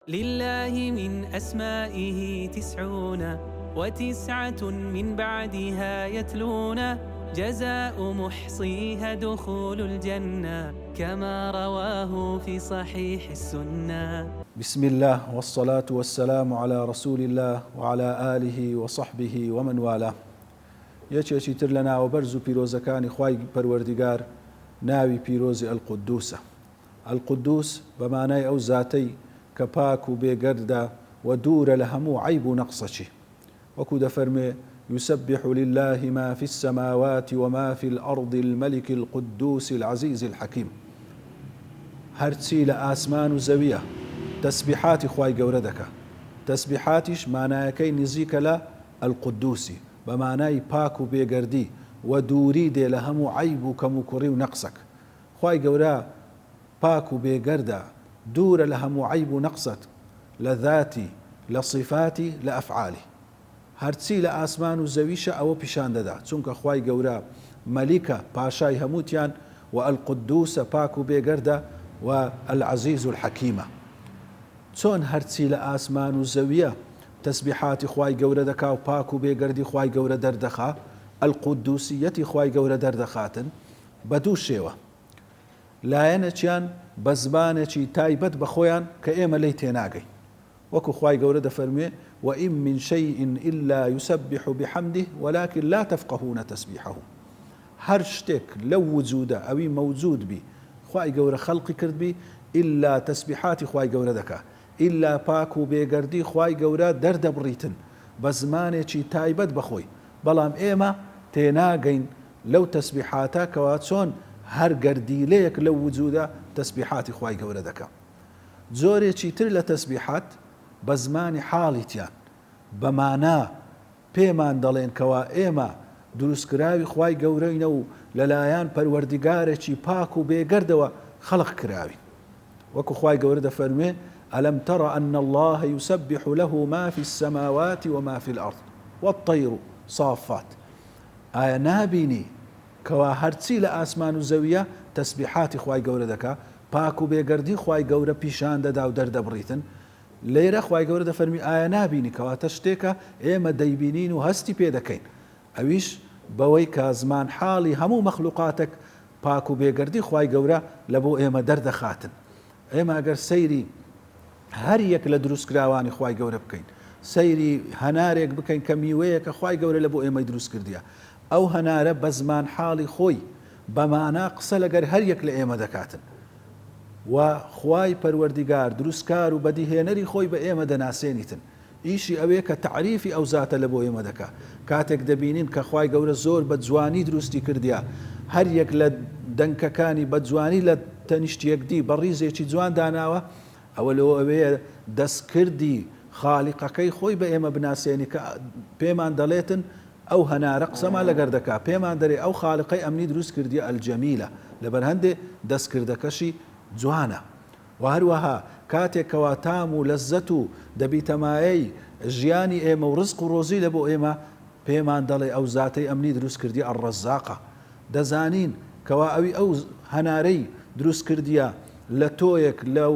للە من اسمائه تسعون وتسعة من بعدها یتلون جزاء محصیها دخول الجنە کما رواه فی صحیح السنە. بسم اللە والصلاة والسلام علی رسول اللە وعلی آله وصحبه ومن والاه یەکێکی تر لە ناوە بەرز و پیرۆزەکانی خوای پەروەردیگار ناوی پیرۆزی القدوسە القدوس بە مانای ئەو زاتەی کە پاک و بێگەردە و دوورە لە هەموو عەیب و نەقسەکی. وەکو دەفەرموێ، یسبح للە ما فی السماوات و ما فی الارض الملک القدوس العزیز الحکیم. هەرچی لە ئاسمان و زەویە تەسبیحاتی خوای گەورە دەکا. تەسبیحاتیش مانایەکەی نزیکە لە القدوسی، بە مانای پاک و بێگەردی و دووری دێ لە هەموو عەیب و کەموکوڕی و نەقسەک. خوای گەورە پاک و بێگەردە، دوورە لە هەموو عەیب و نەقسەک، لە ذاتی، لە صیفاتی، لە ئەفعالی. هەرچی لە ئاسمان و زەویشە ئەوە پیشان دەدا، چونکە خوای گەورە مەلیکە، پاشای هەمووتیان، و القدوسە، پاک و بێگەردە، و العزیز الحکیمە. چۆن هەرچی لە ئاسمان و زەویە تەسبیحاتی خوای گەورە دەکا و پاک و بێگەردی خوای گەورە دەردەخا، القدوسیەتی خوای گەورە دەردەخاتن، بە دوو شێوە، لایەنێکیان بە زمانێکی تایبەت بە خۆیان کە ئێمە لێی تێناگەین، وەکو خوای گەورە دەفەرموێ، وَإِن مِّن شَیْءٍ إِلَّا یُسَبِّحُ بِحَمْدِهِ وَلَکِن لَا تَفْقَهُونَ تَسْبِیحَهُمْ هەر شتێک لەو وجودە ئەوی مەوجود بی خوای گەورە خەلقی کردبی ئیلا تەسبیحاتی خوای گەورە دەکا ئیلا پاک و بێگەردی خوای گەورە دەردەبڕیتن بە زمانێکی تایبەت بە خۆی بەڵام ئێمە تێناگەین لەو تەسبیحاتە کەوا چۆن هەر گەردیلەیەک لەو وجودە تەسبیحاتی خوای گەورە دەکا. جۆرێکی تر لە تەسبیحات بە زمانی حاڵیتیان، بە مانا، پێمان دەڵێن کەوا ئێمە دروستکراوی خوای گەورەینە و لەلایان پەروەردیگارێکی پاک و بێگەردەوە خەڵق کراوین. وەکو خوای گەورە دەفەرموێ، الم تر ان اللە یسبح له ما فی السماوات وما فی الارض والطیر صافات ئایا نابینی کەوا هەرچی لە ئاسمان و زەویە تەسبیحاتی خوای گەورە دەکا، پاک و بێگەردی خوای گەورە پیشان دەدا و دەردەبڕیتن؟ لێرە خوای گەورە دەفەرمی ئایا نابینی کەواتە شتێکە ئێمە دەیبینین و هەستی پێ دەکەین ئەویش بەوەی کە زمانحاڵی هەموو مەخلوقاتەک پاک و بێگەردی خوای گەورە لە بۆ ئێمە دەردەخاتن. ئێمە ئەگەر سەیری هەر یەک لە دروستکراوانی خوای گەورە بکەین، سەیری هەنارێک بکەین کە میوەیەکە خوای گەورە لە بۆ ئێمەی دروست کردیە، ئەو هەنارە بە زمانحاڵی خۆی بە مانا قسە لەگەر هەر یەک لە ئێمە دەکاتن و خوای پەروەردیگار دروستکار و بەدیهێنەری خۆی بە ئێمە دەناسێنیتن. ئیشی ئەوەیە کە تەعریفی ئەو زاتە لە بۆ ئێمە دەکا. کاتێک دەبینین کە خوای گەورە زۆر بە جوانی دروستی کردیە، هەر یەک لە دەنکەکانی بە جوانی لە تەنیشت یەکدی بە ڕیزێکی جوان داناوە، ئەوە لۆ ئەوەیە دەستکردی خالیقەکەی خۆی بە ئێمە بناسێنی کە پێمان دەڵێتن ئەو هەنارە قسەمان لەگەر دەکا پێمان دەرێ ئەو خالقەی ئەمنی دروست کردیە الجمیلە لەبەر هەندێ دەستکردەکەشی جوانە. وە هەروەها کاتێک کەوا تام و لەززەت و دەبیتە مایەی ژیانی ئێمە و ڕزق و ڕۆزی لە بۆ ئێمە پێمان دەڵێ ئەو زاتەی ئەمنی دروست کردیە الرزاقە دەزانین کەوا ئەوی ئەو هەنارەی دروست کردیە لە تۆیەک لەو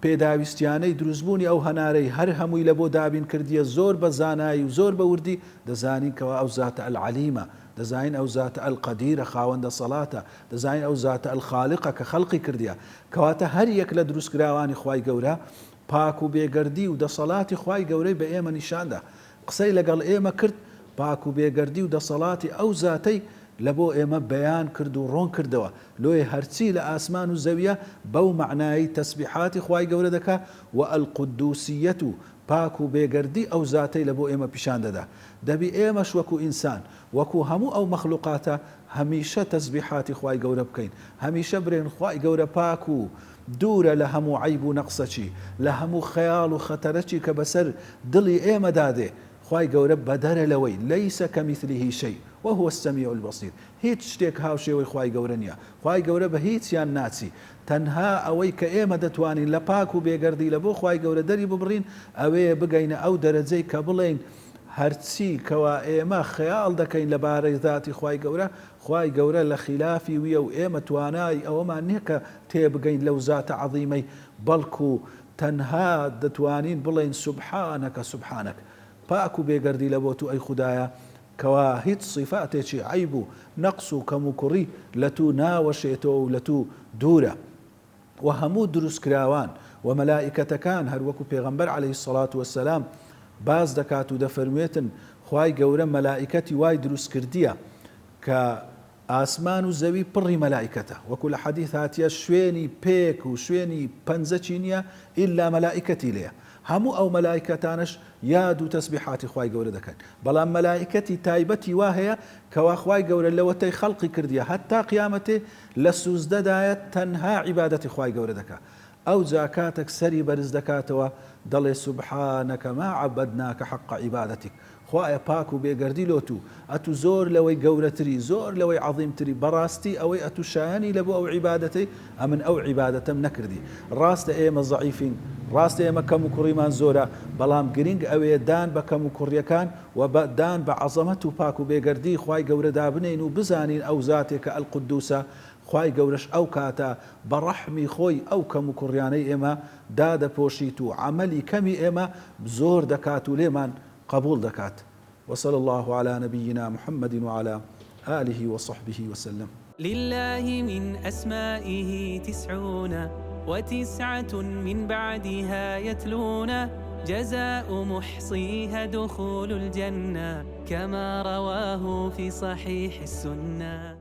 پێداویستیانەی دروست بوونی ئەو هەنارەی هەر هەمووی لە بۆ دابین کردیە زۆر بە زانایی و زۆر بە وردی دەزانین کەوا ئەو زاتە العلیمە دەزانین ئەو زاتە القدیرە خاوەن دەسەڵاتە دەزانین ئەو زاتە الخالقە کە خەلقی کردیە کەواتە هەر یەک لە دروستکراوانی خوای گەورە پاک و بێگەردی و دەسەڵاتی خوای گەورەی بە ئێمە نیشاندا، قسەی لەگەڵ ئێمە کرد، پاک و بێگەردی و دەسەڵاتی ئەو زاتەی لە بۆ ئێمە بەیان کرد و ڕۆن کردەوە، لۆیە هەرچی لە ئاسمان و زەویە بەو مەعنایەی تەسبیحاتی خوای گەورە دەکا و القدوسیەت و پاک و بێگەردی ئەو زاتەی لە بۆ ئێمە پیشان دەدا، دەبی ئێمەش وەکو ئینسان وەکو هەموو ئەو مەخلوقاتە هەمیشە تەسبیحاتی خوای گەورە بکەین هەمیشە برێن خوای گەورە پاک و دوورە لە هەموو عەیب و نەقسەکی لە هەموو خەیاڵ و خەتەرەکی کە بەسەر دڵی ئێمەدا دێ خوای گەورە بەدەرە لەوەی لیس کمثله شیء وهو السمیع البصیر هیچ شتێک هاوشێوەی خوای گەورە نیە خوای گەورە بە هیچیان ناچی تەنها ئەوەی کە ئێمە دەتوانین لە پاک و بێگەردی لە بۆ خوای گەورە دەری ببڕین ئەوەیە بگەینە ئەو دەرەجەی کە بڵێین هەرچی کەوا ئێمە خەیاڵ دەکەین لە بارەی زاتی خوای گەورە، خوای گەورە لە خیلافی ویە و ئێمە توانای ئەوەمان نیە کە تێبگەین لەو زاتە عەزیمەی، بەڵکو. تەنها دەتوانین بڵێین سبحانک سبحانک پاک و بێگەردی لە بۆ تو ئەی خودایە کەوا هیچ سیفاتێکی عەیب و نەقس و کەموکوڕی لە تو ناوەشێتەوە و لە تو دوورە. وە هەموو دروستکراوان و مەلائیکەتەکان هەروەکو پێغەمبەر علیە الصلوە والسلام باس دەکات و دەفەرموێتن خوای گەورە مەلائیکەتی وای دروستکردیە کە ئاسمان و زەوی پڕی مەلائیکەتە وەکو لە حەدیث هاتیە شوێنی پێک و شوێنی پەنجەکی نیە ئیلا مەلائیکەتی لێیە هەموو ئەو مەلائیکەتانەش یاد و تەسبیحاتی خوای گەورە دەکەن بەڵام مەلائیکەتی تایبەتی وا هەیە کەوا خوای گەورە لەوەتەی خەڵقی کردیە هەتا قیامەتێ لە سوزدەدایە تەنها عیبادەتی خوای گەورە دەکا ئەوجا کاتەک سەری بەرز دەکاتەوە دەڵێ سبحانک ما عبدناک حق عبادتک خوایە پاک و بێگەردی لۆ تو ئەتو زۆر لەوەی گەورەتری زۆر لەوەی عەزیمتری بەڕاستی ئەوەی ئەتو شایەنی لەبۆ ئەو عیبادەتەی ئەمن ئەو عیبادەتەم نەکردی ڕاستە ئێمە زەعیفین ڕاستە ئێمە کەم و کوڕیمان زۆرە بەڵام گرنگ ئەوەیە دان بە کەم و کوڕیەکان و بە دان بە عەزەمەت و پاک و بێگەردی خوای گەورە دابنێین و بزانین ئەو زاتێکە القدوسە خوای گەورەش ئەو کاتە بە ڕەحمی خۆی ئەو کەم و کوڕیانەی ئێمە دادەپۆشیت و عەمەلی کەمی ئێمە زۆر دەکات و لێمان قبوڵ دەکات وصلی اللە علی نبینا محمد وعلی آله وصحبه وسلم. لله من أسمائه تسعون وتسعة من بعدها يتلون جزاء محصيها دخول الجنة كما رواه في صحيح السنة.